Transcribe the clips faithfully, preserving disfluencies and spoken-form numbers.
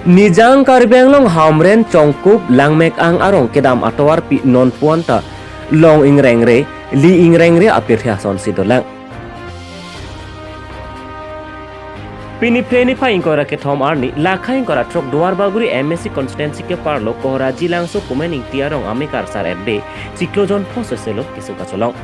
Nijang Karbi Anglong Hamren Chongkup Langmekang arong kedam atovarpi nonpu anta long ingrengre, li ingrengre apirthe asonsi dolang. Pini Phre niphai ingkoi ra kethom arni, lakha ingkoi ra throk Duarbagori M A C constituency keparlo Kohraji Langso Kumen Ingti arong amekar sar-et de chiklo jon pho soselo keso kacholong.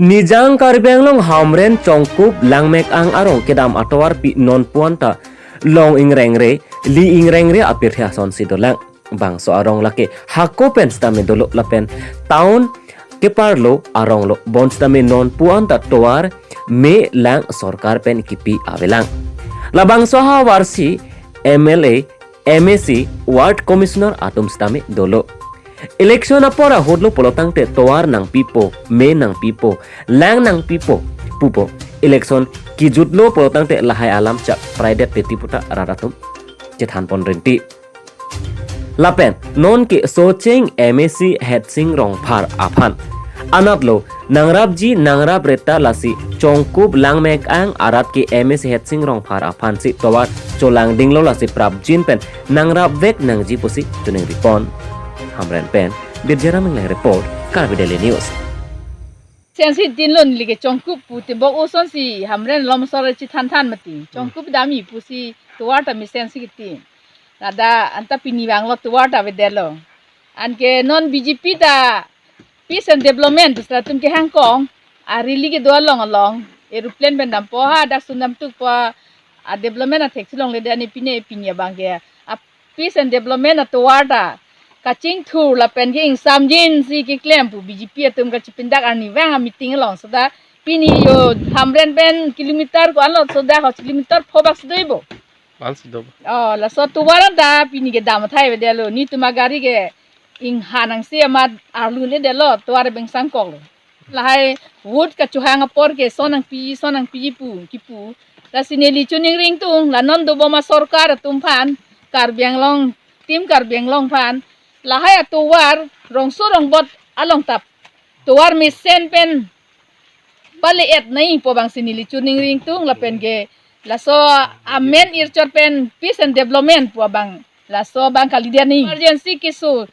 Nijang Karbi Anglong Hamren Chongkup Langmekang arong kedam atovarpi nonpu anta long ingrengre, li ingrengre apirthe asonsi dolang. Bangso arong lake hako pen sitame dolo lapen town keparlo aronglo, bonsitame nonpu anta tovar me lang sorkar pen kipi avelang. Labangso ahavarsi M L A, M A C, Ward Commissioner atum sitame dolo. Election apor ahutlo pulotangte tovar nangpipo, me nangpipo, lang nangpipo pupo. Election kijutlo pulotangte lahai alam chak praidet titi puta rat atum chethanpon rinti. Lapen nonke Socheng M A C Headsing Rongphar aphan anatlo nangrapji nangrapre ta, lasi Chongkup Langmekang arat ke M A C Headsing Rongphar aphansi tovar cholangdinglo, lasi prapjin pen nangrapvek nangji pusi chiningripon. Hamren pen Birjaram Engleng report, Karbi Daily News. Sensi dinlon lake Chongkup pu tebok osonsi Hamren lomsor chethanthan mati. Chongkup dam-i pusi tovar ta mesensi kiti. Ladak anta pini vanglo tovar ta avedetlo. Anke non B J P ta peace and development pusita atum kehangkong. A rally kedo along along aeroplane pen dampo, ha dak sundam tukpo, a development athek si longledet, ne pine pini abangke a peace and development atovar ta kachingthur lapen ke ingsamjinsi keklem pu B J P atum kachipindak arnivang a meeting along seta pini yo Hamren pen kilometer ko-anlo, seta ho kilometer pho bak si do-ipo. Ansi do. Oh, laso tovar anta pini kedam athai avedetlo. Netum agari ke inghan angse amat arlu-edetlo, tovar beng sangkoklo. Lahai vote kachohang apor ke son nangpi, son nangpi pu kipu. Lasi neli chiningri ingtung, la non dobom asorkar atum aphan, Karbi Anglong, Team Karbi Anglong aphan, lahai atovar rongso rongbot along ta tovar mesen pen pale-et nangpo abangsi neli chiningri ingtung, lapen ke laso amen irchot pen peace and development pu abang, laso abang kalidet nang. Emergency keso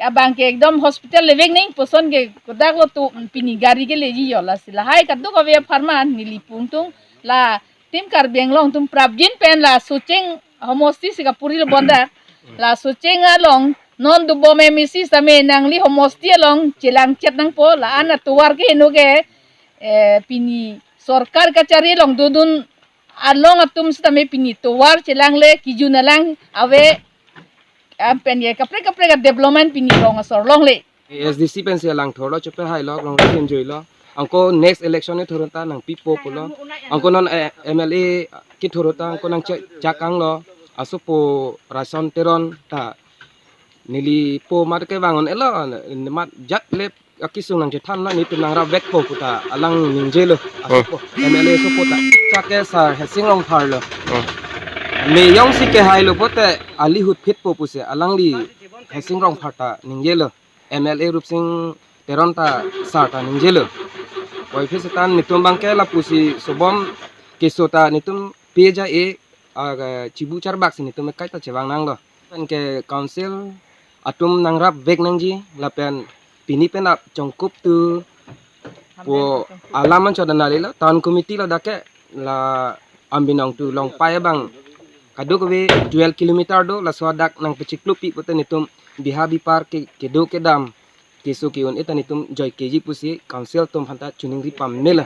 abangke ekdom hospital levek nangpo ason ke kodak lo tu pini gari keleji yo, lasi lahai kadokave apharman neli pu ingtung, la Team Karbi Anglong atum prapjin pen la Socheng homosti si kapurilo bonta. La Socheng along non dobom M A C sitame nangli homosti along chelangchet nangpo, la-an atovar keheno ke, eh, pini sorkar kachari along dodun along atum sitame pini tovar chelangle, kijun alang ave, am pen ye kaprek kaprek a development pini rong asor longle. A S D C pensi alangthorlo, chepehailo, long enjoylo. Anke next election ni thurun ta nangpipo pulo. Anke non, eh, M L A kethurun ta anke nangchechak anglo. Asopo Rason Teron ta neli po mat kevang un-elo, mat jat le akesung nangchethanlo, netum nangrapvekpo puta alang ningjelo. Asopo M L A asopo ta chak ke Sar Headsing Rongphar lo. Hmm. Me jongsi kehailo pote ali hutphitpo pusi alangli Headsing Rongphar ta ningjelo. M L A Rupsing Teron ta sar ta ningjelo. Puvoiphit seta netum abangke lapusi sobom keso ta netum peja e, aga chibu charbak si netum ekai ta chevang nanglo. Anke council atum nangrapvek nangji lapen pini pen ap Chongkup tu pu alam anchot nalilo, town committee lo dak ke la Ambinong tu Longpai abang kadokave twelve kilometer do, laso adak nangpechiklupi pote netum biha bipar ke kedo kedam keso ke-un-e ta netum joikeji pusi council atum aphanta chiningri pamelo.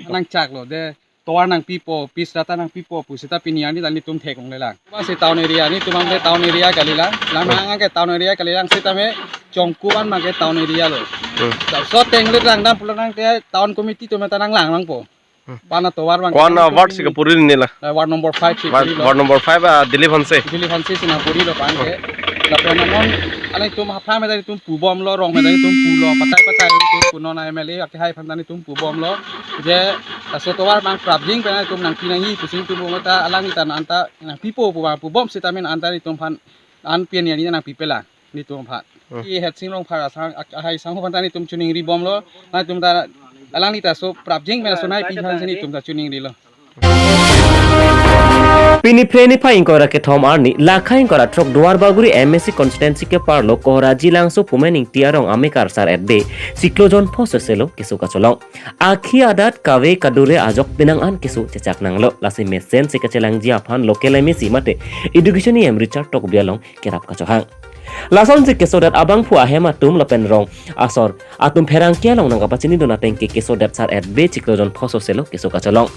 Nangchaklo de tovar nangpipo, pitch rata nangpipo pu seta pini arni ta netum theklonglelang. Ba si town area, netum abang ke town area kalilang. Lang Hmm. hang ke town area kalilang, sitame Chongkup an abang ke town area lo. Hmm. So tengle langdam pulo nangte town committee atum ta nanglang nangpo. Hmm. Bana tovar abang Ko-an ke a ward si kapuri nila? Eh, ward number five si Ward, purilo. Ward number five, ah, Dilip Hanse. Dilip Hanse si nangpurilo abang ke. Lapen non alangtum haphang me ta netum pubomlo, rong me ta netum pulo, patai patai netum pu, non M L A akehai aphan ta netum pubomlo. Je laso tovar abang prapjin pen netum nangpi nangji pusi netum pu ta alang ita anta nangpipo pu abang pubom sitame anta netum aphan an pini arni nangpipelang netum aphan. Hmm. I Headsing Rongphar asang, ak-, ahai asangho aphan ta netum chiningribomlo. Netum ta alangli ta so prapjin pen so nangpi aphan si netum ta chiningrilo. Pini Phre niphai ingkoi ra kethom arni, lakha ingkoi ra throk Duarbagori M A C constituency keparlo Kohora Jilangso Pumen Ingti arong amekar sar-et be chiklo jon pho soselo keso kacholong. Akhi adat kave kadure ajok penang an keso chechak nanglo. Lasi mesen se kachelangji aphan local M A C mate Education E M Richard Tokbi along kerap kachohang. Lasonsi kesodet abangphu ahem atum lapen rong asor atum pherangke along nangkapachinidun ateng ke kesodet sar-et be chiklo jon pho soselo keso kacholong.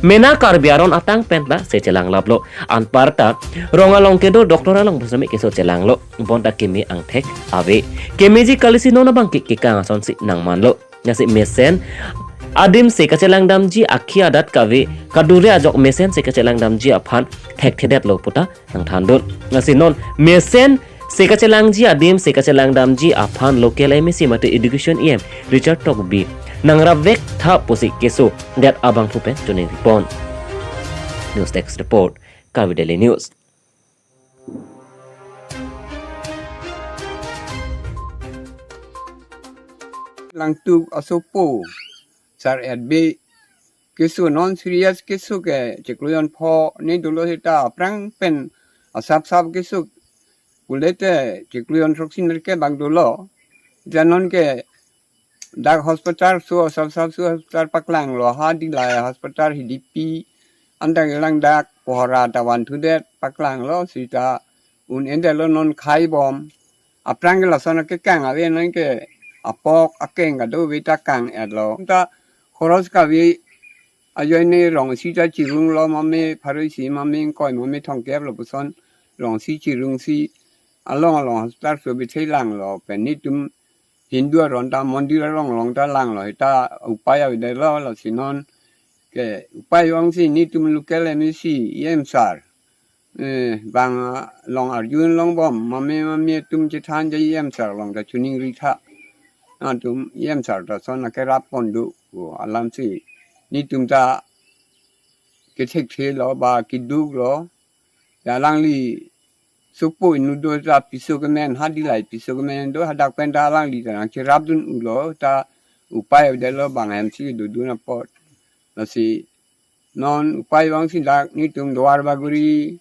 Mena Karbi aron atang pen ta se chelanglaplo. Anparta rong along kedo doctor along pusitame keso chelanglo. Bonta keme angthek ave. Kemeji kalisi non abang ke kekang asonsi nangmanlo. Lasi mesen adim se kachelangdamji, akhi adat kave kadure ajok mesen se kachelangdamji aphan thekthedetlo puta nangthandun. Lasi non mesen se kachelangji adim se kachelangdamji aphan local M A C mate Education E M Richard Tokbi nangrapvek tha pusi kesodet abangphu pen choningri pon. News Desk Report, Karbi Daily News. Langtuk asopo sar-et be keso, non serious keso ke chiklo jon pho ni dolo seta aphrang pen asap sap keso kulete chiklo jon throksi nerkep bang dolo. Janon ke dak hospital so asap sap so hospital paklanglo, ha Dillai hospital Hidipi, andak ilang dak Kohora ta vanthudet paklanglo seta un-edetlo, non khai bom. Aphrang ke lason akekang ave, non ke apok akeng kadokave ta kang-etlo. Ta khoros kave ajoine rong isi ta chirunglo, mame pharo isi mame ingkoi mame thomkep lo puson rong isi chirungsi along along hospital so bithei langlo, pen netum Hindu aron ta mondir along along ta langlo, seta upai avedetlo. Lasi non ke upai vangsi netum local M A C E M sar, eh, bang, ah, long arjun long bom, mame mame atum chethanji E M sar along ta choningri tha. Atum E M sar ta son akerap pon do, o alamsi netum ta kethekthelo ba keduklo. Ya alangli sopo inut do ta piso kemen, ha Dillai piso kemen do, hadak pen ta alangli ta nangcherapdun ulo, ta upai avedetlo bang ahem si dodun apot. Lasi non upai vangsi dak netum Duarbagori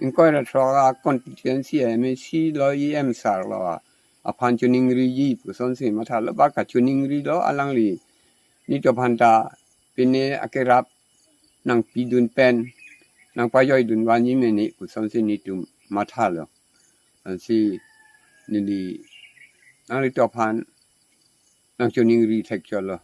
ingkoi ra throk a constituency M A C lo, E M sar lo, aphan choningriji pusonsi mathalo, ba kachoningrilo alangli. Netum aphan ta pine akerap nangpidun pen nangpajoidun vanji mene pusonsi netum mathalo. Ansi neli nanglitum aphan nangchoningri thekchotlo.